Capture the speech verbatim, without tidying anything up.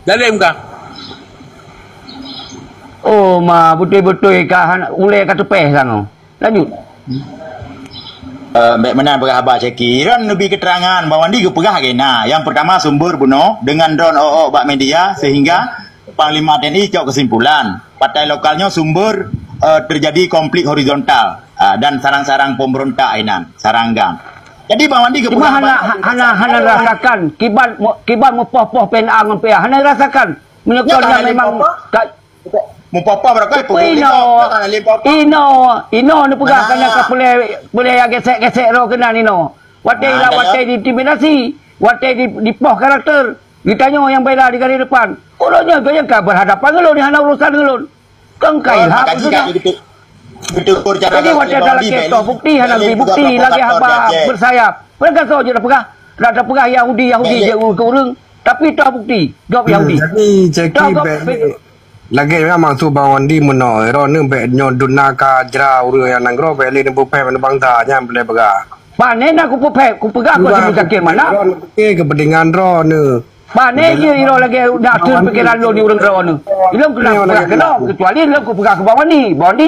Lalem kah? Oh, ma beutôi-beutôi ka hana ulèe ka teupéh sangoe. Lanjut. Eh, bèk meunan peugah haba Syeki. Droen neubi keterangan Bang Wandi geupeugah lagèe na. Yang pertama sumber bunoe dengan droen ôk-ôk bak media sehingga Panglima T N I cok kesimpulan. Partai lokal nyoe sumber, eh, terjadi konflik horizontal, ah, dan sarang-sarang pemberontak inan, sarang GAM. Jadi Bang Wandi geupeugah hana, haba hana, hana rasakan kiban mu-, kiban mupoh-poh P N A ngon P A. Hana rasakan. Meunyoe kon memang ka Mupoh-poh barokah. Inoe, inoe, inoe neupeugah keunan ka peulée, peulée nyang gesek-gesek roh keunan inoe. Watée ila watée diintimidasi, watée di, dipoh karakter, geutanyoe nyang bela di garis depan. Uroe nyoe geuh nyang ka berhadapan ngon lôn, hana urusan ngon lôn. Kon kai hak beutôi. Jadi watée talakée toh bukti, hana bukti lagée haba bersayap. Peugah soe jeuet peugah. Dak peugah Yahudi, Yahudi jeuet keu ureuëng. Tapi toh bukti, gob Yahudi. Jadi ceki bek Lagée nyan maksud Bang Wandi meunoe, droeneuh bék nyoe duna ka jra ureuëng nyang nanggroe bék lé neupeupéh bansa nyan peulée peugah. Pane na kupeupéh, kupeugah keu si Muzakir mana? Oke, kepentingan droeneuh. Pane jeuet droe lagée na teun pikiran lôn di ureuëng droeneuh. Ilôn keuneuk peugah keunoe, kecuali lôn kupeugah keu Bang Wandi. Bang Wandi